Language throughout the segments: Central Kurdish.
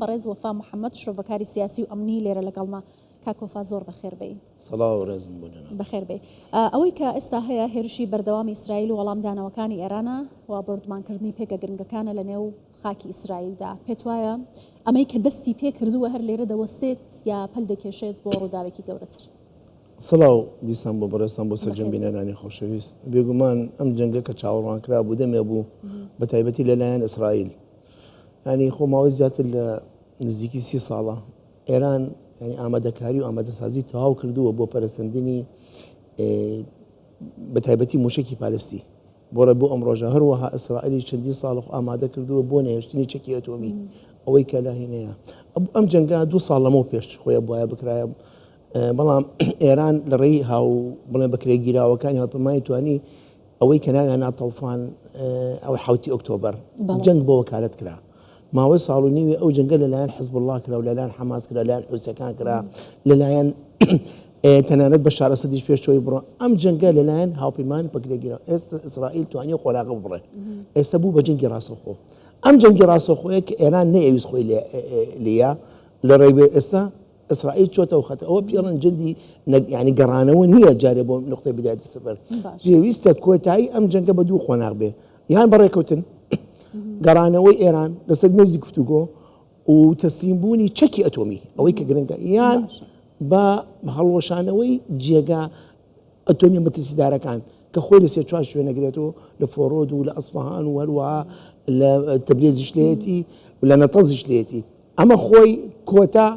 بەڕێز وەفا محەمەد شرۆڤەکاری سیاسی و ئەمنی لێرە لەگەڵمە. کاک وەفا زۆر بەخێر بێی. سڵاو و ڕێزم بۆ جەنابت. بەخێر بێی. ئەوەی کە ئێستا هەیە هێرشی بەردەوامی ئیسرائیل و وەڵامدانەوەکانی ئێرانە و بۆردومانکردنی پێگە گرنگەکانە لە نێو خاکی ئیسرائیلدا. پێت وایە ئەمەی کە دەستی پێ کردووە هەر لێرە دەوەستێت یا پەل دەکێشێت بۆ ڕووداوێکی گەورەتر؟ سڵاو دیسان بۆ بەڕێزتان بۆ سەرجەم بینەرانی خۆشەویست. بێگومان ئەم جەنگە کە چاوەڕوانکرا بوو دەمێ بوو بە تایبەتی لەلایەن ئیسرائیل. یانی خۆ ماوەی زیاتر لە نزیکی سی ساڵە ئێران ینی ئامادەکاری و ئامادەسازی تەواو کردووە بۆ پەرەسەندنی بە تایبەتی موشکی پالستی بۆڕە بۆ ئەم ڕۆژە هەروەها ئیسرائیلی چەندین ساڵ خۆ ئامادە کردووە بۆ نەهێشتنی چەکی ئەتۆمی ئەوەی کە لە هینەیە ئەم جەنگە دو ساڵ لەمەو پێش خۆیە بواە بکرایە بەڵام ئێران لە ڕێی هاو بڵێ بەکرێگیراوەکانی هاوپەیمانی توانی ئەوەی کە ناویان نا تەوفان ئەوەی حەوتی ئۆکتۆبەر جەنگ بۆ وەکالەت کرا. ماوەی ساڵ و نیوێ ئەو جەنگە لەلایەن حزبوڵڵا کرا و لەلایەن حەماس کرا، لەلایەن حوسیەکان کرا، لەلایەن تەنانەت بەشار ئەسەدیش پێش چۆی بڕۆ. ئەم جەنگە لەلایەن هاوپەیمان پەکرێگیرا. ئێستا ئیسرائیل توانی خۆراکە ببڕێ. ئێستا بوو بە جەنگی ڕاستەوخۆ. ئەم جەنگی ڕاستەوخۆیە کە ئێران نەیەویست خۆی لێیە لە ڕێی ئێستا ئیسرائیل چۆتەوە خەت ئەوە پێڵن جندی ینی گەڕانەوە نییە جارێ بۆ نقطەی بدایەتی سفر پێویستە کۆتایی ئەم جەنگە بە دوو قۆناغ بێ یان بەڕێکەوتن گەڕانەوەی ئێران لەسەر مێزی گفتوگۆ و تەسلیم بوونی چەکی ئەتۆمی ئەوەی کە گرنگە یان بە هەڵوەشانەوەی جێگا ئەتۆمیە مەترسیدارەکان کە خۆی لە سێ چوار شوێنەگرێتەوە لە فۆرۆد و لە ئەسفەهان و هەروەها لە تەبرێزیش لێتی و لە نەتەنزیش لێتی ئەمە خۆی کۆتا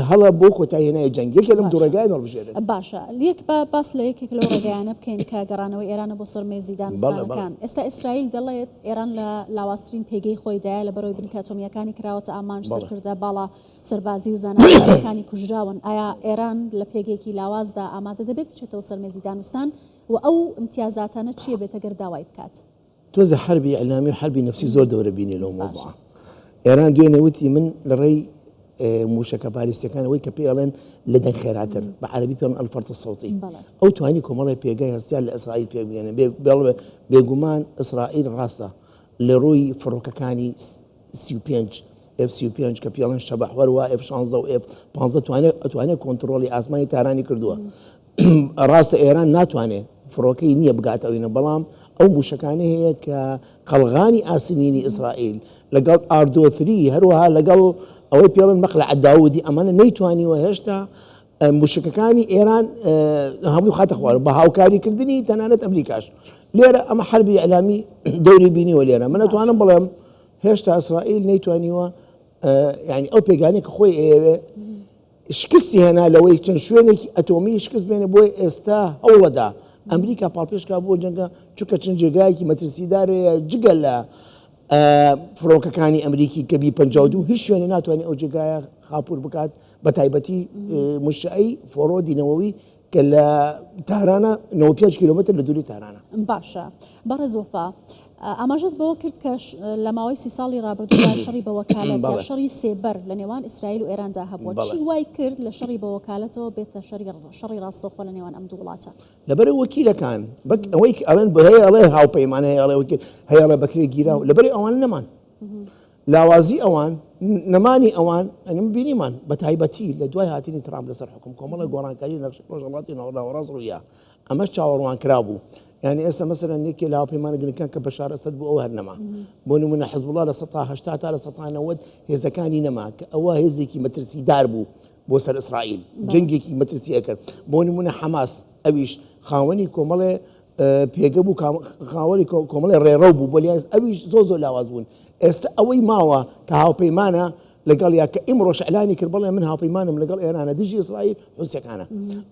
هەڵە بۆ کۆتاییهێنانی جەنگ یەکێ لەم دوو ڕێگایە هەڵبژێرێت. باشە یەک با باس لە یەکێک لەو ڕێگایانە بکەین کە گەڕانەوەی ئێرانە بۆ سەر مێزی دانوستانەکان. ئێستا ئیسرائیل دەڵێت ئێران لە لاوازترین پێگەی خۆیدایە لەبەرئەوەی بنکە ئەتۆمییەکانی کراوەتە ئامانج، سەرکردە باڵا سەربازی و زانا ئەتۆمییەکانی کوژراون. ئایا ئێران لە پێگەیەکی لاوازدا ئامادە دەبێت بچێتەوە سەر مێزی دانوستان و ئەو ئیمتیازاتانە چییە بێت ئەگەر داوای بکات؟ تۆزێ حەربی ئیعلامی و حەربی نەفسی زۆر دەورە بینێ لەو مەوزوعە. ئێران دوێنێ وتی من لە ڕێی مووشەکە بالیستیەکان ئەوەی کە پێی ئەڵێن لە دەنگ خێراتر بە عەرەبی پێڵێن الفرط الصوتی ئەو توانی کۆمەڵی پێگەی هەستیار لە ئیسرائیل پێک بهێنێ. بێ بێگومان ئیسرائیل ڕاستە لە ڕووی فڕۆکەکانی 35 ئێف 35 کە پێڵێن شەبەح وەروا ئێف 16 و ئێف 15 توانێت ئەتوانێت کۆنتڕۆڵی ئاسمانی تارانی کردووە. ڕاستە ئێران ناتوانێت فڕۆکەی نییە بگاتە ئەوینە بەڵام ئەو موشەکانەی هەیە کە قەڵغانی ئاسنینی ئیسرائیل لەگەڵ ئاردۆثری هەروەها لەگەڵ ئەوەی پێڵن مەقلە داودی ئەمانە نەیتوانیوە هێشتا موشکەکانی ئێران هەمووی خاتە خوارەوە بە هاوکاریکردنی تەنانەت ئەمریکاش لێرە ئەمە حربی ئیعلامی دەوری بینیوە لێرە من ئەتوانم بڵێم هێشتا ئیسرائیل نەیتوانیوە یعنی ئەو پێگانێک کە خۆی ئەیەوێ شکستی هێنا لەوەی چەند شوێنێکی ئەتۆمی شکست بێنێ بۆیە ئێستا هەوڵەدا ئەمریکا پاڵپێش کا بۆ جەنگە چونکە چەند جێگایەکی مەترسیدار هەیە جگە لە فڕۆکەکانی ئەمریکی کە بی 52 هیچ شوێنێ ناتوانێت ئەو جێگایە خاپور بکات بە تایبەتی مشعی فۆرۆدی نەوەوی کە لە تارانە 95 کیلومتر لە دووری تارانە. باشە بەڕێز وەفا ئاماژەت بەوە کرد کە لە ماوەی سی ساڵی ڕابردوودا شەڕی بە وەکالەت یا شەڕی سێبەر لە نێوان ئیسرائیل و ئێراندا هەبووە چی وای کرد لە شەڕی بە وەکالەتەوە بێتە شەڕی شەڕی ڕاستەوخۆ لە نێوان ئەم دوو وڵاتە؟ لەبەر وەکیلەکان بەک ئەوەی کە ئەڵێن هەیە ئەڵێ هاوپەیمان هەیە ئەڵێ وەکیل هەیە ئەڵێ بەکرێ گیراو لەبەری ئەوان نەمان لاوازی ئەوان نەمانی ئەوان ئەنم بینیمان بە تایبەتی لە دوای هاتنی ترامپ لەسەر حکوم کۆمەڵە گۆڕانکاری نەخشەی ڕۆژهەڵاتی ناوەڕاست ڕوویا ئەمەش چاوەڕوانکراو بوو. یانی ئێستا مەسەلەن یەکێ لە هاوپەیمانە گرنگەکان کە بەشار ئەسەد بوو ئەو هەر نەما. بۆ نموونە حزبوڵا 80% تا 90% هێزەکانی نەما کە ئەوە هێزێکی مەترسیدار بوو بۆ سەر ئیسرائیل. جەنگێکی مەترسی ئەکرد. بۆ نموونە حەماس ئەویش خاوەنی کۆمەڵێ پێگە بوو خاوەنی کۆمەڵێ ڕێڕەو بوو بۆ ئەویش زۆر زۆر لاواز بوون. ئێستا ئەوەی ماوە کە هاوپەیمانە لەگەڵیا کە ئیمڕۆش ئیعلانی کرد بەڵێ من هاوپەیمانم لەگەڵ ئێرانە دژی ئیسرائیل حوسیەکانە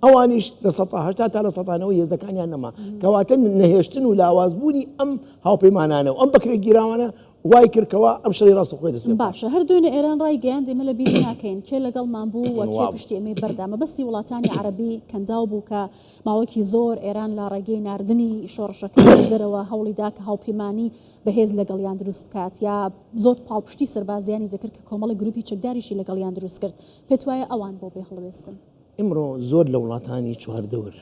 ئەوانیش 80% تا 90% هێزەکانیان نەما کەواتە نەهێشتن و لاوازبوونی ئەم هاوپەیمانانە و ئەم بەکرێگیراوانە وای کرد کەوا ئەم شەڕی ڕاستەوخۆی دەست پێ بکات. باشە هەر دوێنێ ئێران ڕایگەیاند ئێمە لە بیری ناکەین کێ لەگەڵمان بوو و کێ پشتی ئێمەی بەردا مەبەستی وڵاتانی عەرەبی کەنداو بوو کە ماوەیەکی زۆر ئێران لە ڕێگەی ناردنی شۆڕشەکانی دەرەوە هەوڵی دا کە هاوپەیمانی بەهێز لەگەڵیان دروست بکات یا زۆر پاڵپشتی سەربازیانی دەکرد کە کۆمەڵێک گروپی چەکداریشی لەگەڵیان دروست کرد، پێت وایە ئەوان بۆ بێ هەڵوێستن؟ ئیمڕۆ زۆر لە وڵاتانی چواردەور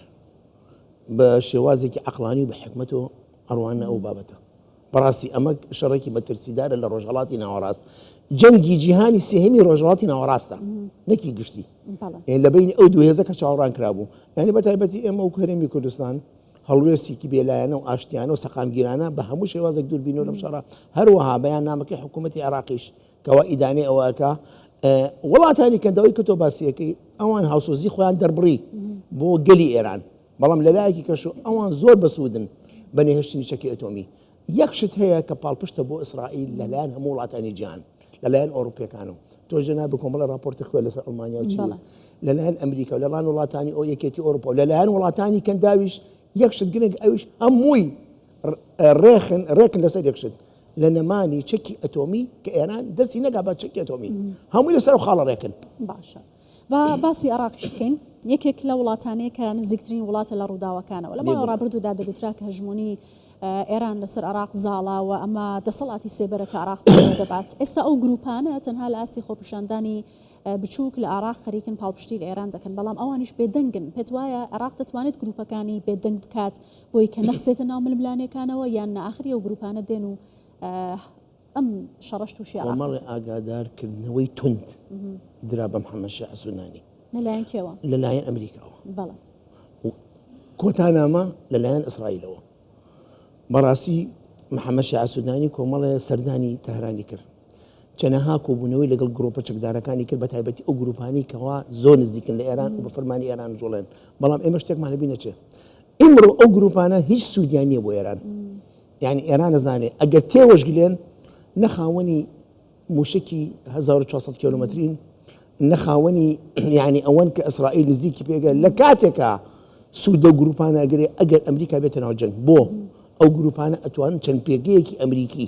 بە شێوازێکی عەقڵانی و بە حیکمەتەوە ئەڕواننە ئەو بابەتە. بەڕاستی ئەمە شەڕێکی مەترسیدارە لە ڕۆژهەڵاتی ناوەڕاست. جەنگی جیهانی سێهەمی ڕۆژهەڵاتی ناوەڕاستە نەکی گشتی. لە بەینی ئەو دوو هێزە کە چاوەڕان کرابوو. یانی بە تایبەتی ئێمە وەکو هەرێمی کوردستان هەڵوێستێکی بێلایەنە و ئاشتیانە و سەقامگیرانە بە هەموو شێوازێک دوور بینەوە لەم شەڕە. هەروەها بەیاننامەکەی حکوومەتی عێراقیش کەوا ئیدانەی ئەوە ئەکا وڵاتانی کەنداوی کە تۆ باسی ئەکەی ئەوان هاوسۆزی خۆیان دەربڕی بۆ گەلی ئێران. بەڵام لەلایەکی کەش و ئەوان زۆر بەسوودن بە نەهێشتنی چەکی ئەتۆمی. یەک شت هەیە کە پاڵپشتە بۆ ئیسرائیل لەلایەن هەموو وڵاتانی جیهان، لەلایەن ئەوروپیەکان و تۆش جەنابت کۆمەڵە ڕاپۆرتی خوێ لەسەر ئەڵمانیا و چی لەلایەن ئەمریکا و لەلایەن وڵاتانی ئەو یەکێتی ئەوروپا و لەلایەن وڵاتانی کەنداویش یەک شت گرنگ ئەویش هەمووی ڕێخن ڕێکن لەسەر یەک شت لە نەمانی چەکی ئەتۆمی کە ئێران دەستی نەگا بە چەکی ئەتۆمی هەمووی لەسەر ئەو خاڵە ڕێکن. باشە. با باسی عێراقیش بکەین، یەکێک لەو وڵاتانەیە کە نزیکترین وڵاتە لە ڕووداوەکانەوە. لە ماوەی ڕابردوودا دەگوترا کە هەژموونی ئێران لەسەر عێراق زاڵە و ئەمە دەسەڵاتی سێبەرە کە عێراق بەڕێوە دەبات. ئێستا ئەو گرووپانە تەنها لە ئاستی خۆپیشاندانی بچووک لە عێراق خەریکن پاڵپشتی لە ئێران دەکەن، بەڵام ئەوانیش بێدەنگن. پێت وایە عێراق دەتوانێت گرووپەکانی بێدەنگ بکات بۆی کە نەخزێتە ناو ململانێکانەوە یان نا ئاخری ئەو گرووپانە دێن و ئەم شەڕەش تووشی عێراق کۆمەڵی ئاگادار کردنەوەی توند درا بە محەممەد شیعە سودانی. لەلایەن کێوە؟ لەلایەن ئەمریکاوە. بەڵێ. و کۆتانامە لەلایەن ئیسرائیلەوە. بەڕاستی محەممەد شیعە سودانی کۆمەڵێ سەردانی تەهرانی کرد. چەنەها کۆبوونەوەی لەگەڵ گرۆپە چەکدارەکانی کرد بە تایبەتی ئەو گروپانەی کەوا زۆر نزیکن لە ئێران و بە فەرمانی ئێران جوڵێن. بەڵام ئێمە شتێکمان لەبیر نەچێ. ئیمڕۆ ئەو گروپانە هیچ سوودیان نییە بۆ ئێران. یانی ئێران ئەزانێ ئەگەر تێوەشگلێن نە خاوەنی موشکی 1400 کیلومترین نە خاوەنی یعنی ئەوەن کە ئیسرائیل نزیکی پێگە لە کاتێکا سوود لەو گروپانە ئەگرێ ئەگەر ئەمریکا بێتە ناو جەنگ بۆ ئەو گروپانە ئەتوانن چەند پێگەیەکی ئەمریکی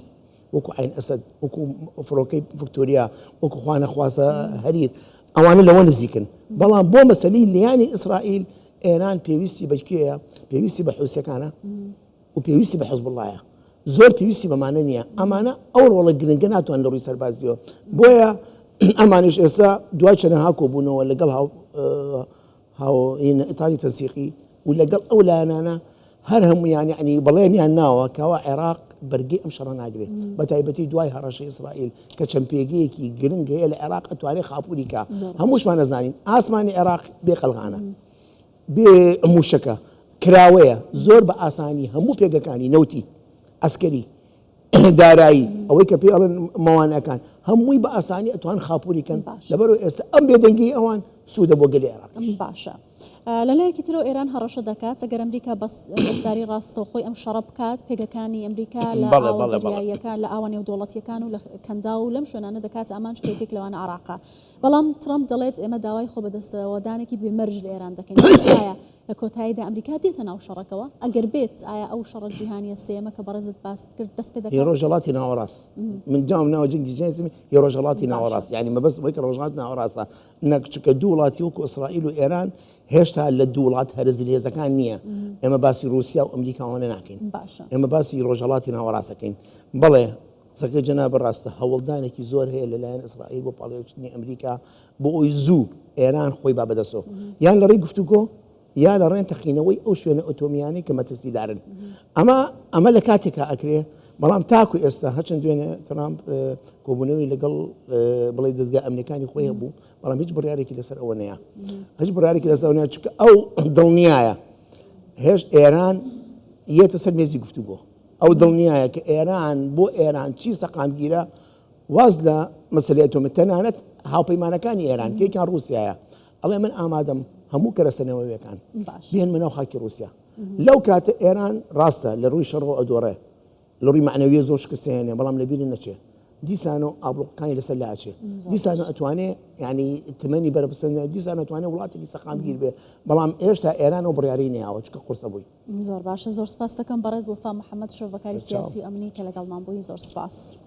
وەکو عین ئەسەد وەکو فڕۆکەی ڤکتۆریا وەکو خوانەخوازە هەریر ئەوانە لەوە نزیکن بەڵام بۆ مەسەلەی لیانی ئیسرائیل ئێران پێویستی بە کێیە پێویستی بە حوسەکانە و پێویستی بە حزبوڵڵایە، زۆر پێویستی بەمانە نییە، ئەمانە ئەو ڕۆڵە گرنگە ناتوانن لە ڕووی سەربازییەوە، بۆیە ئەمانیش ئێستا دوای چەنەها کۆبوونەوە لەگەڵ هاو هاو ئیتاری تەنسیقی و لەگەڵ ئەو لایەنانە هەر هەمویان یعنی بەڵێنیان ناوە کەوا عێراق بەرگەی ئەم شەڕە ناگرێت بە تایبەتی دوای هەڕەشەی ئیسرائیل کە چەند پێگەیەکی گرنگ هەیە لە عێراق ئەتوانێت خاپوری کا هەمووشمان ئەزانین ئاسمانی عێراق بێ قەلغانە بێ موشەکە کراوەیە زۆر بە ئاسانی هەموو پێگەکانی نەوتی، عەسکەری، دارایی، ئەوەی کە پێی ئەڵێن مەوانئەکان هەمووی بە ئاسانی ئەتوان خاپوری کەن، لەبەرئەوەی ئێستا ئەم بێدەنگیی ئەوان سوودە بۆ گەلی عێراقیش. باشە لە لایەکی ترەوە ئێران هەڕەشە دەکات ئەگەر ئەمریکا بەشداری ڕاستەوخۆی ئەم شەڕە بکات پێگەکانی ئەمریکا لە ئاوە دەریاییەکان لە ئاوە نێودەوڵەتییەکان و لە کەنداو و لەم شوێنانە دەکاتە ئامانج کە یەکێک لەوانە عێراقە. بەڵام ترەمپ دەڵێت ئێمە داوای خۆبەدەستەوەدانێکی بێ مەرج لە ئێران دەکەین. پێت وایە لە کۆتاییدا ئەمریکا دێتە ناو شەڕەکەوە؟ ئەگەر بێت ئایا ئەو شەڕە جیهانییە سێیەمە کە بەڕێزت باست کرد دەست پێ دەکات؟ هی ڕۆژهەڵاتی ناوەڕاست. من جاوم ناوە جەنگی جیهانی سێیەم هی ڕۆژهەڵاتی ناوەڕاست. یانی مەبەستم ئەوەی کە ڕۆژهەڵاتی ناوەڕاستە. نەک چونکە دوو وڵاتی وەکو ئیسرائیل و ئێران هێشتا لە دوو وڵات هەرە زلهێزەکان نییە. ئێمە باسی ڕووسیا و ئەمریکا ئەوانە ناکەین. ئێمە باسی ڕۆژهەڵاتی ناوەڕاست ئەکەین. بەڵێ قسەکەی جەنابت ڕاستە، هەوڵدانێکی زۆر هەیە لەلایەن ئیسرائیل بۆ پاڵێوکردنی ئەمریکا بۆ ئەوەی زوو ئێران خۆی با بەدەستەوە یان لە ڕێی گفتوگۆ یا لە ڕێن تەقینەوەی ئەو شوێنە ئۆتۆمیانەی کە مەترسیدارن. ئەمە ئەمە لە کاتێکا ئەکرێ بەڵام تاکو ئێستا هەچەند دوێنێ ترامپ کۆبوونەوەی لەگەڵ بڵێ دەزگا ئەمنیەکانی خۆی هەبوو بەڵام هیچ بڕیارێکی لەسەر ئەوە نەیە هیچ بڕیارێکی لەسەر ئەوە نەیە چونکە ئەو دڵنیایە هێش ئێران یەتە سەر مێزی گفتوگۆ. ئەو دڵنیایە کە ئێران بۆ ئێران چی سەقامگیرە واز لە مەسەلەی ئەتۆمی تەنانەت هاوپەیمانەکانی ئێران کە یەکیان ڕووسیایە ئەڵێ من ئامادەم هەموو کەرەسە نەوەویەکان بهێنمە ناو خاکی ڕووسیا لەو کاتە ئێران ڕاستە لە ڕووی شەڕەوە ئەدۆڕێ لە ڕووی مەعنەویە زۆر شکست هێنێ بەڵام لەبیرت نەچێ دیسانەوە ئابڵوقەکانی لەسەر لاچێ دیسانەوە ئەتوانێ ینی تمەنی بەرە بسەنێ دیسان ئەتوانێ وڵاتێکی سەقامگیر بێ بەڵام هێشتا ئێران ئەو بڕیارەی نەیاوە چونکە قورسە بۆی. زۆر باشە زۆر سپاست دەکەم بەڕێز وەفا محەمەد شرۆڤەکاری سیاسی و ئەمنی کە لەگەڵمان بووی زۆر سپاس.